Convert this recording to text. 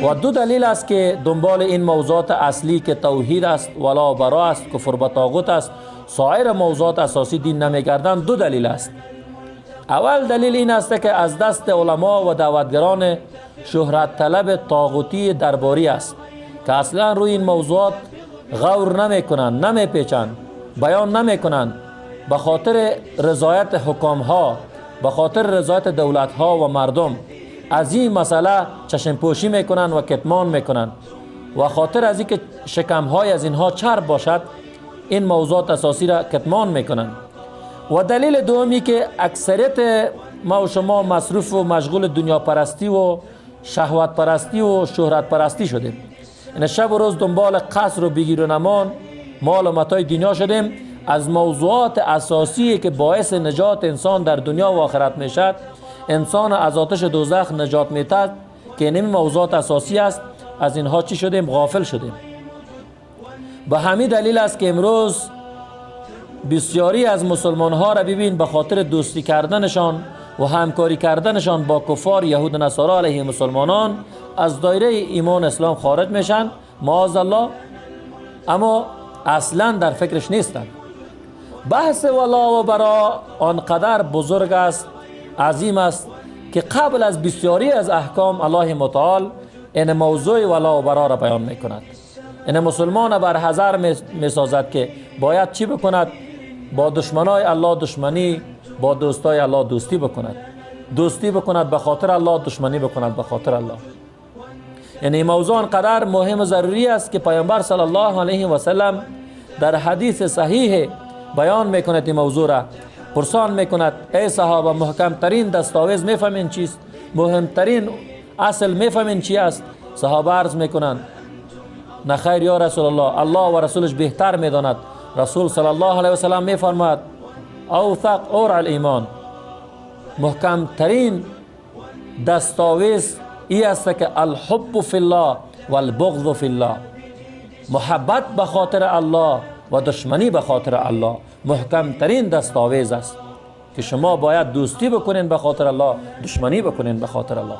و دو دلیل است که دنبال این موضوعات اصلی که توحید است، ولا برا است، کفر به طاغوت است، سایر موضوعات اساسی دین نمیگردند، دو دلیل است. اول دلیل این است که از دست علما و دعوتگران شهرت طلب طاغوتی درباری است که اصلا روی این موضوعات غور نمیکنند، نمیپیچند، بیان نمیکنند. به خاطر رضایت حکام ها، به خاطر رضایت دولت ها و مردم از این مسئله چشم پوشی میکنند و کتمان میکنند و خاطر از اینکه شکم های از اینها چرب باشد، این موضوعات اساسی را کتمان میکنند. و دلیل دومی که اکثریت ما و شما مصروف و مشغول دنیا پرستی و شهوت پرستی و شهرت پرستی شدیم. این شب و روز دنبال قصر و بگیر و نمان، مال و متاع دنیا شدیم. از موضوعات اساسی که باعث نجات انسان در دنیا و آخرت میشد، انسان از آتش دوزخ نجات میتد، که این موضوعات اساسی است، از اینها چی شدیم؟ غافل شدیم. به همین دلیل است که امروز بسیاری از مسلمان ها را ببین، به خاطر دوستی کردنشان و همکاری کردنشان با کفار، یهود و نصارا علیه مسلمانان، از دایره ایمان اسلام خارج میشن، معاذ الله، اما اصلا در فکرش نیستن. بحث ولا و برا آنقدر بزرگ است، عظیم است که قبل از بسیاری از احکام الله متعال این موضوع ولا و برا را بیان میکند. این مسلمان بر حذر میسازد که باید چی بکند؟ با دشمنای الله دشمنی، با دوستای الله دوستی بکند. دوستی بکند به خاطر الله، دشمنی بکند به خاطر الله. یعنی این موضوع آنقدر مهم و ضروری است که پیامبر صلی الله علیه و سلم در حدیث صحیح بیان میکند این موضوع را. پرسان میکند: ای صحابه، محکم ترین دستاویز میفهمین چیست؟ مهمترین اصل میفهمین چی است؟ صحابه عرض میکنند: نه خیر یا رسول الله، الله و رسولش بهتر میداند. رسول صلی الله علیه و سلم میفرماید: اوثق عرى الایمان، محکم ترین دستاویز ای است که الحب فی الله و البغض فی الله، محبت به خاطر الله و دشمنی به خاطر الله محکم ترین دستاویز است که شما باید دوستی بکنین به خاطر الله، دشمنی بکنین به خاطر الله.